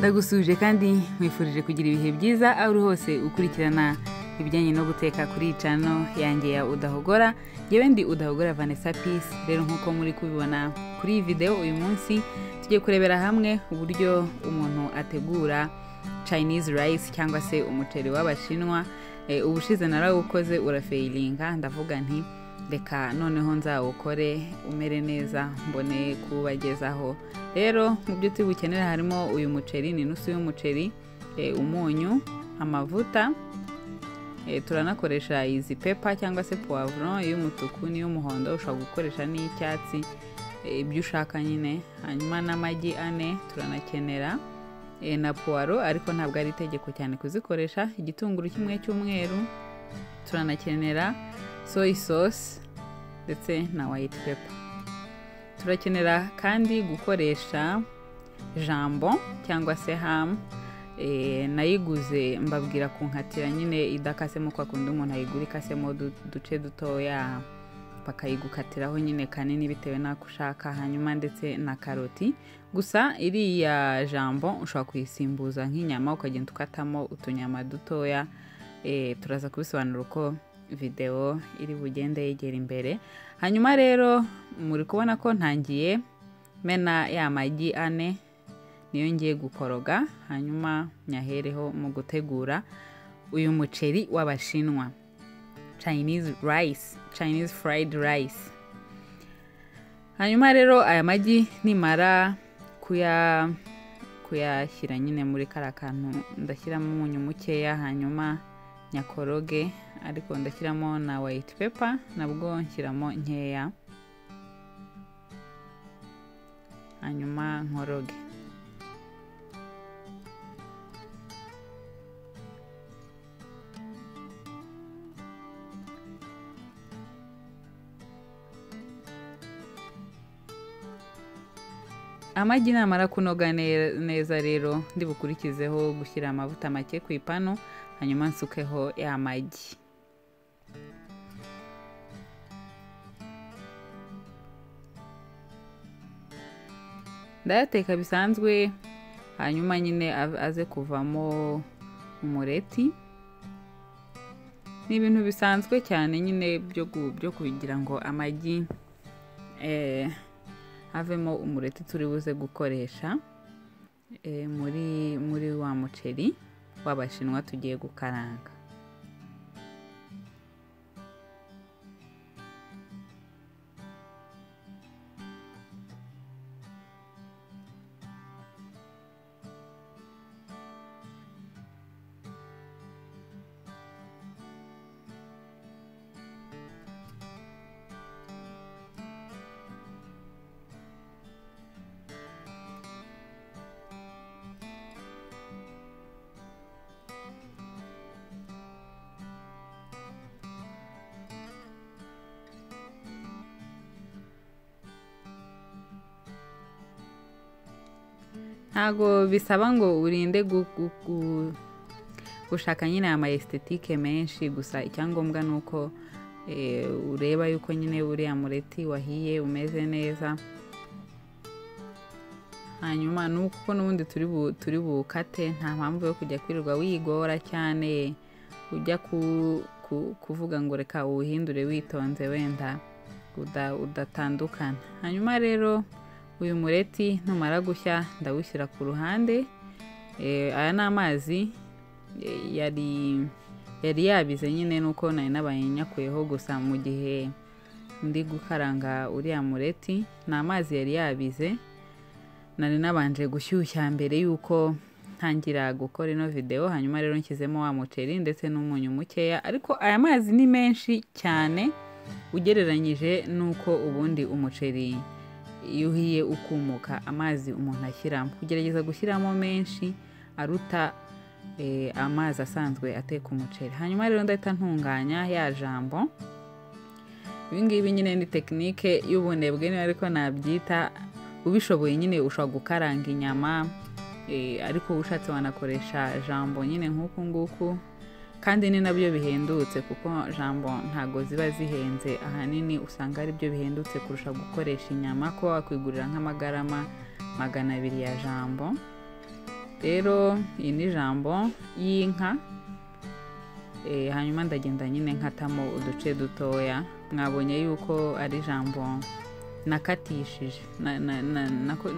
Ndagusuje kandi nkwifurije kugira ibihe byiza aho uri hose ukurikirana ibijyanye no guteka kuri channel yanjye ya Udahogora. Yewe ndi Udahogora Vanessa Peace. Rero nkuko muri kubibona kuri iyi video, uyu munsi tugiye kurebera hamwe uburyo umuntu ategura Chinese rice cyangwa se umuceri w'Abashinwa. Ubushize narawukoze urafailinga, ndavuga nti reka noneho nzawukore umere neza mbone kubagezaho. Rero mu byo tubukenera harimo uyu muceri, ni nusu y'umuceri, umunyu, amavuta, turanakoresha izi pepper cyangwa se poivron y'umutuku n'iy'umuhondo, ushobora gukoresha n'icyatsi, ibyo ushaka nyine. Hanyuma n'amagi 4 turanakenera, na poiro ariko ntabwo ari itegeko cyane kuzikoresha, igitunguru kimwe cy'umweru, turanakenera soy sauce ndetse na white pepper. Turakenera kandi gukoresha jambon cyangwa se ham. Nayiguze mbabwira kunkatira nyine idakasemo kwa kundi umuntu ayigura ikasemo duce dutoya bakayigukatiraho nyine kanini bitewe n'ako ushaka. Hanyuma ndetse na karoti. Gusa iriya jambon ushobora kuyisimbuza nk'inyama ukagenda ukatamo utunyama dutoya. Turaza kubisobanura uko video iri bugende yegera imbere. Hanyuma rero muri kubona ko ntangiye mena ya magi 4 niyo ngiye gukoroga, hanyuma nyahereho mu gutegura uyu muceri w'Abashinwa, Chinese rice, Chinese fried rice. Hanyuma rero aya magi nimara kuyashyira nyine muri kara kantu, ndashyiramo umunyu mukeya hanyuma nyakoroge, ariko ndashyiramo na white pepper nabwo nshyiramo nkeya, hanyuma nkoroge. Amagi namara kunoga neza rero ndi bukurikizeho gushyira amavuta make ku ipanu, hanyuma nsukeho ya magi. Ndayateka bisanzwe, hanyuma nyine aze kuvamo umureti. Ni ibintu bisanzwe cyane nyine byo kugira ngo amagi havemo umureti turi buze gukoresha muri wa muceri w'Abashinwa tugiye gukaranga. Ntago bisaba ngo urinde gushaka nyine ama esthétique menshi, gusa icyangombwa nuko ureba yuko nyine uriya mureti wahiye umeze neza. Hanyuma nuko n'ubundi turi bukate, nta mpamvu yo kujya kwirirwa wigora cyane ujya kuvuga ngo reka uwuhindure witonze wenda udatandukana. Hanyuma rero uyu mureti numara gushya ndawushyira ku ruhande. Aya ni amazi yari yabize nyine nuko nari nabaye nyakuyeho gusa mu gihe ndi gukaranga uriya mureti, ni amazi yari yabize nari nabanje gushyushya mbere yuko ntangira gukora ino video. Hanyuma rero nshyizemo wa muceri ndetse n'umunyu mukeya, ariko aya mazi ni menshi cyane ugereranyije nuko ubundi umuceri iyo uhiye ukumuka amazi umuntu ashyiramo. Kugerageza gushyiramo menshi aruta amazi asanzwe ateka umuceri. Hanyuma rero ndahita ntunganya ya jambon. Ibi ngibi nyine ni technique y'ubunebwe niba ariko nabyita. Ubishoboye nyine ushobora gukaranga inyama, ariko ushatse wanakoresha jambon nyine nk'uku nguku, kandi ni nabyo bihendutse kuko jambon ntago ziba zihenze, ahanini usanga ari byo bihendutse kurusha gukoresha inyama, ko wakwigurira nk'amagarama 200 ya jambon. Rero iyi ni jambon y'inka. Hanyuma ndagenda nyine nkatamo uduce dutoya. Mwabonye yuko ari jambon nakatishije,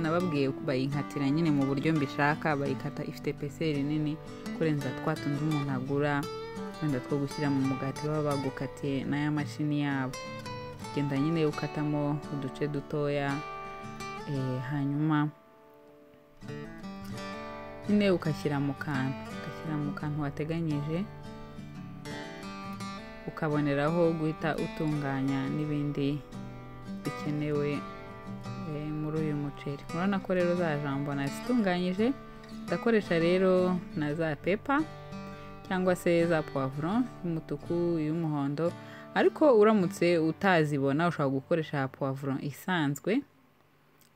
nababwiye bayinkatira nyine mu buryo mbishaka, bayikata ifite peseri nini kurenza twa tundi umuntu agura wenda two gushyira mu mugati baba bagukatiye n'aya mashini yabo. Genda nyine ukatamo uduce dutoya, hanyuma nyine ukashyira mu kantu, wateganyije, ukaboneraho guhita utunganya n'ibindi bikenewe muri uyu muceri. Murabona ko rero za jambon nazitunganyije. Ndakoresha rero na za pepa cyangwa se za poivron y'umutuku, y'umuhondo, ariko uramutse utazibona ushobora gukoresha poivron isanzwe.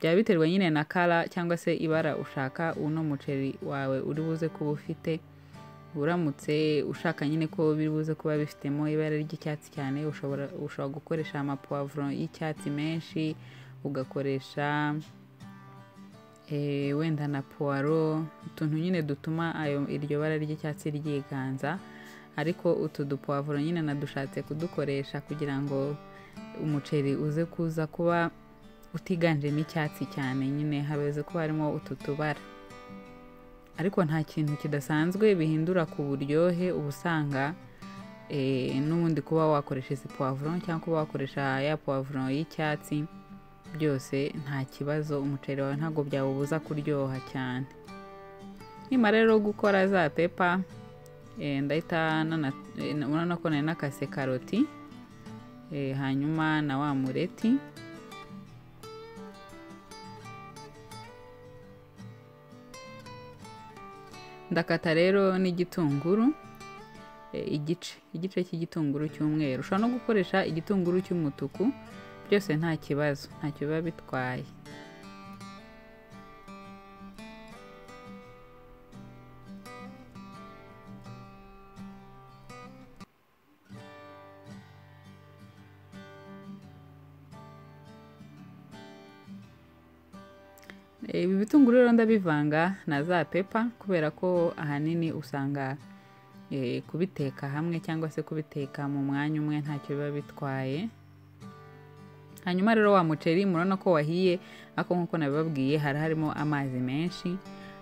Byaba biterwa nyine na kala cyangwa se ibara ushaka uno muceri wawe uri buze kuba ufite. Uramutse ushaka nyine ko biri buze kuba bifitemo ibara ry'icyatsi cyane, ushobora gukoresha ama poivron y'icyatsi menshi, ugakoresha wenda na poiro, utuntu nyine dutuma ayo iryo bara ry'icyatsi ryiganza. Ariko utu dupoivron nyine nadushatse kudukoresha kugira ngo umuceri uze kuza kuba utiganjemo icyatsi cyane, nyine habeze kuba harimo utu tubara. Ariko nta kintu kidasanzwe bihindura ku buryohe, uba usanga n'ubundi kuba wakoresha izi poivron cyangwa kuba wakoresha ya poivron y'icyatsi, byose nta kibazo, umuceri wawe ntabwo byawubuza kuryoha cyane. Nimara rero gukora za pepa, ndahita urabona ko nari nakase karoti, hanyuma na wa mureti. Ndakata rero n'igitunguru, igice cy'igitunguru cy'umweru. Ushobora no gukoresha igitunguru cy'umutuku, byose nta kibazo, ntacyo biba bitwaye. Ibi bitunguru rero ndabivanga na za pepa kubera ko ahanini usanga kubiteka hamwe cyangwa se kubiteka mu mwanya umwe ntacyo biba bitwaye. Hanyuma rero wa muceri murabona ko wahiye, ariko nkuko nabibabwiye hari harimo amazi menshi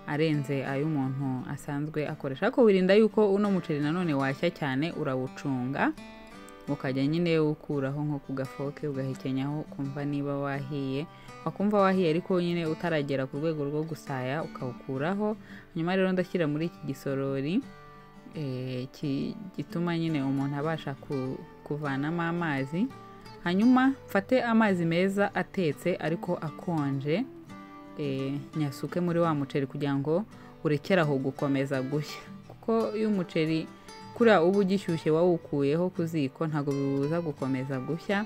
arenze ayo umuntu asanzwe akoresha. Ariko wirinda yuko uno muceri nanone washya cyane, urawucunga ukajya nyine ukuraho nko ku gafoke ugahekenyaho ukumva niba wahiye, wakumva wahiye ariko nyine utaragera ku rwego rwo gusaya ukawukuraho. Hanyuma rero ndashyira muri iki gisorori gituma nyine umuntu abasha kuvanamo amazi. Hanyuma mfate amazi meza atetse ariko akonje, nyasuke muri wa muceri kugira ngo urekere aho gukomeza gushya, kuko iyo umuceri kuriya uba ugishyushye wawukuyeho ku ziko ntabwo bibuza gukomeza gushya.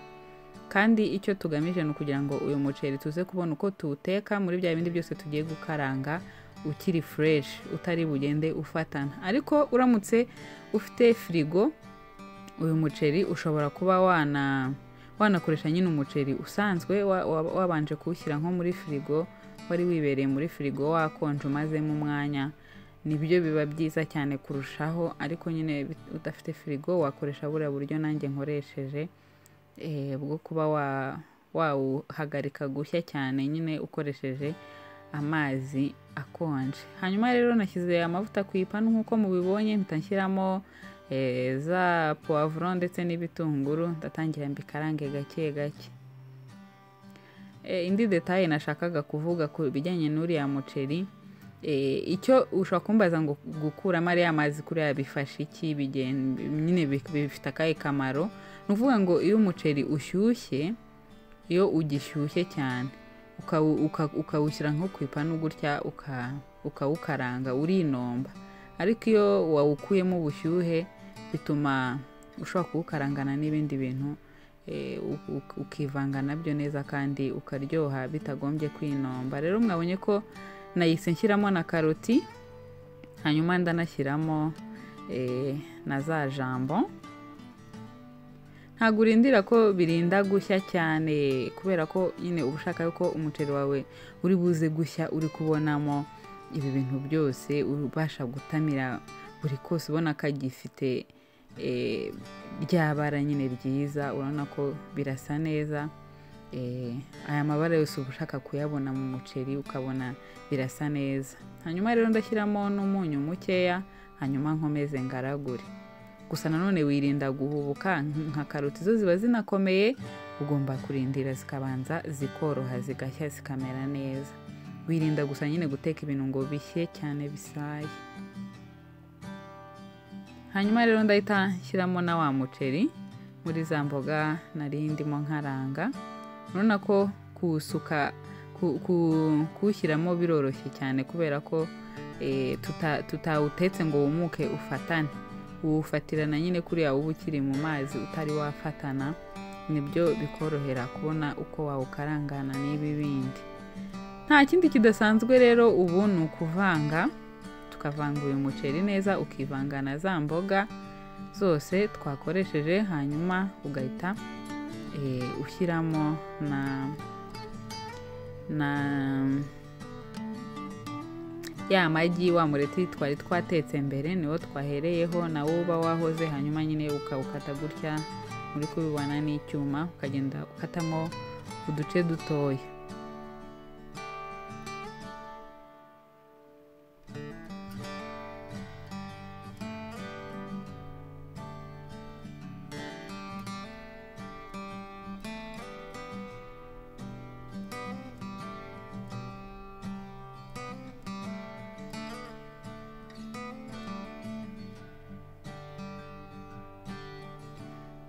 Kandi icyo tugamije ni ukugira ngo uyu muceri tuze kubona uko tuwuteka muri bya bindi byose tugiye gukaranga ukiri fresh, utari bugende ufatana. Ariko uramutse ufite firigo, uyu muceri ushobora kuba wanakoresha nyine umuceri usanzwe wabanje kuwushyira nko muri firigo, wari wibereye muri firigo wakonje umazemo umwanya, nibyo biba byiza cyane kurushaho. Ariko nyine udafite firigo wakoresha buriya buryo nanjye nkoresheje bwo kuba wawuhagarika gushya cyane nyine ukoresheje amazi akonje. Hanyuma rero nashyize amavuta ku ipanu nk'uko mubibonye, mpita nshyiramo za poivron ndetse n'ibitunguru, ndatangira mbikarange gake gake. Indi detail nashakaga kuvuga ku bijyanye n'uriya muceri, icyo ushobora kumbaza ngo gukuramo ariya mazi kuriya bifasha iki, nyine bifite akahe kamaro? Ni ukuvuga ngo iyo umuceri ushyushye, iyo ugishyushye cyane ukawushyira nko ku ipanu gutya ukawukaranga urinomba, ariko iyo wawukuyemo ubushyuhe bituma ushobora kuwukarangana n'ibindi bintu, ukivanga nabyo neza kandi ukaryoha bitagombye kwinomba. Rero mwabonye ko nahise nshyiramo na karoti, hanyuma ndanashyiramo na za jambon. Ntabwo urindira ko birinda gushya cyane kubera ko nyine uba ushaka ko umuceri wawe uri buze gushya uri kubonamo Ibi bintu byose ubasha gutamira buri kose, ubona kagifite rya bara nyine ryiza, urabona ko birasa neza. Aya mabara yose uba ushaka kuyabona mu muceri, ukabona birasa neza. Hanyuma rero ndashyiramo n'umunyu mukeya, hanyuma nkomeze ngaragure. Gusa nanone wirinda guhubuka, nka karoti zo ziba zinakomeye, ugomba kurindira zikabanza zikoroha, zigashya, zikamera neza. Wirinda gusa nyine guteka ibintu ngo bishye cyane bisaye. Hanyuma rero ndahita nshyiramo na wa muceri muri za mboga nari ndimo nkaranga. Urabona ko kuwusuka, kuwushyiramo biroroshye cyane, kubera ko tutawutetse ngo wumuke ufatane. Uwufatirana nyine kuriya uba ukiri mu mazi utari wafatana, nibyo bikorohera kubona uko wawukarangana n'ibi bindi. Nta kindi kidasanzwe rero, ubu ni ukuvanga, tukavanga uyu muceri neza, ukivanga na za mboga zose twakoresheje, hanyuma ugahita ushyiramo na ya magi, wa mureti twari twatetse mbere niwo twahereyeho, nawo uba wahoze. Hanyuma nyine ukawukata gutya muri kubibona n'icyuma, ukagenda ukatamo uduce dutoya.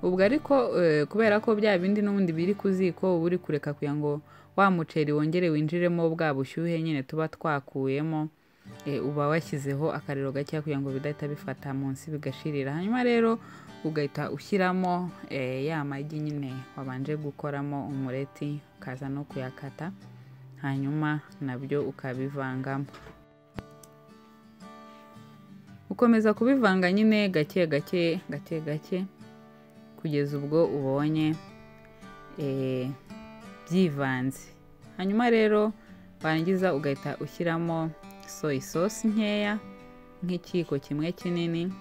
Ubwo ariko kubera ko bya bindi n'ubundi biri ku ziko, uba uri kureka kugira ngo wa muceri wongere winjiremo bwa bushyuhe nyine tuba twakuyemo, uba washyizeho akariro gake kugira ngo bidahita bifata munsi bigashirira. Hanyuma rero ugahita ushyiramo ya magi nyine wabanje gukoramo umureti, ukaza no kuyakata, hanyuma nabyo ukabivangamo. Ukomeza kubivanga nyine gake gake gake gake kugeza ubwo ubonye byivanze. Hanyuma rero warangiza ugahita ushyiramo soy sauce nkeya nk'ikiyiko kimwe kinini,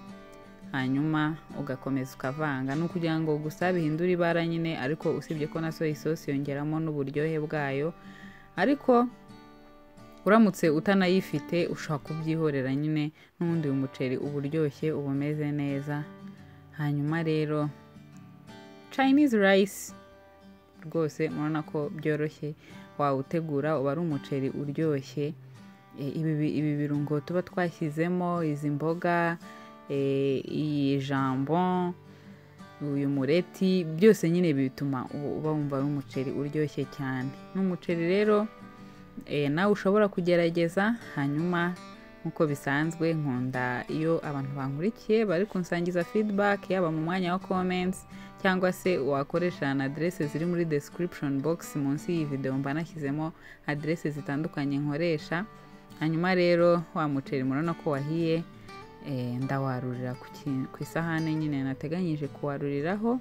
hanyuma ugakomeza ukavanga. Ni ukugira ngo gusa bihindure ibara nyine, ariko usibye ko na soy sauce yongeramo n'uburyohe bwayo, ariko uramutse utanayifite ushobora kubyihorera nyine, n'ubundi uyu muceri uba uryoshye, uba umeze neza. Hanyuma rero Chinese rice rwose murabona ko byoroshye wawutegura, uba ari umuceri uryoshye. Ibi birungo tuba twashyizemo, izi mboga, iyi jambon, uyu mureti, byose nyine bituma uba wumva ari umuceri uryoshye cyane. Ni umuceri rero nawe ushobora kugerageza. Hanyuma nkuko bisanzwe nkunda iyo abantu bankurikiye bari kunsangiza feedback, yaba mu mwanya wa comments cyangwa se wakoresha na adresse ziri muri description box munsi y'iyi video, mba nashyizemo adresse zitandukanye nkoresha. Hanyuma rero wa muceri murabona ko wahiye, ndawarurira ku isahane nyine nateganyije kuwaruriraho,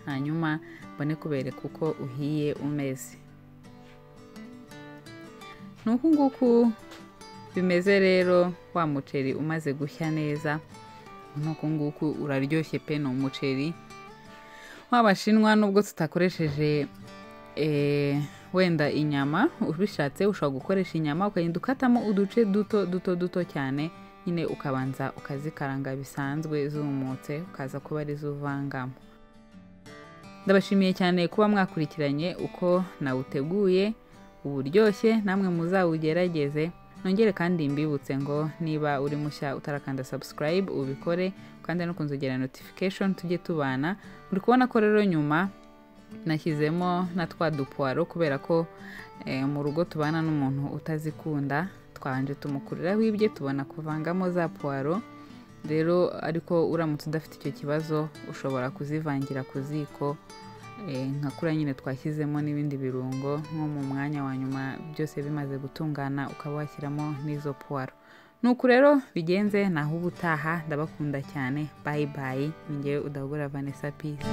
hanyuma mbone kubereka uko uhiye umeze. Nuku nguku bimeze rero, wa muceri umaze gushya neza, nuku nguku uraryoshye pe. Ni umuceri w'Abashinwa, nubwo tutakoresheje wenda inyama, ubishatse ushobora gukoresha inyama ukagenda ukatamo uduce duto duto duto cyane nyine, ukabanza ukazikaranga bisanzwe zumutse, ukaza kuba arizo uvangamo. Ndabashimiye cyane kuba mwakurikiranye uko nawuteguye, uburyoshye, namwe muzawugerageze. Nongere kandi mbibutse ngo niba uri mushya utarakanda subscribe ubikore, kandi no kunzogera notification tujye tubana. Muri kubona ko rero nyuma nashyizemo na twa dupuwaro, kubera ko mu rugo tubana n'umuntu utazikunda, twabanje tumukuriraho ibye tubona kuvangamo za puwaro. Rero ariko uramutse udafite icyo kibazo ushobora kuzivangira ku ziko, nka kuriya nyine twashyizemo n'ibindi birungo, nko mu mwanya wa nyuma byose bimaze gutungana ukaba washyiramo n'izo puwaro. Nuko rero bigenze, naho ubutaha. Ndabakunda cyane, bye bye. Ni njyewe Udahogora Vanessa, peace.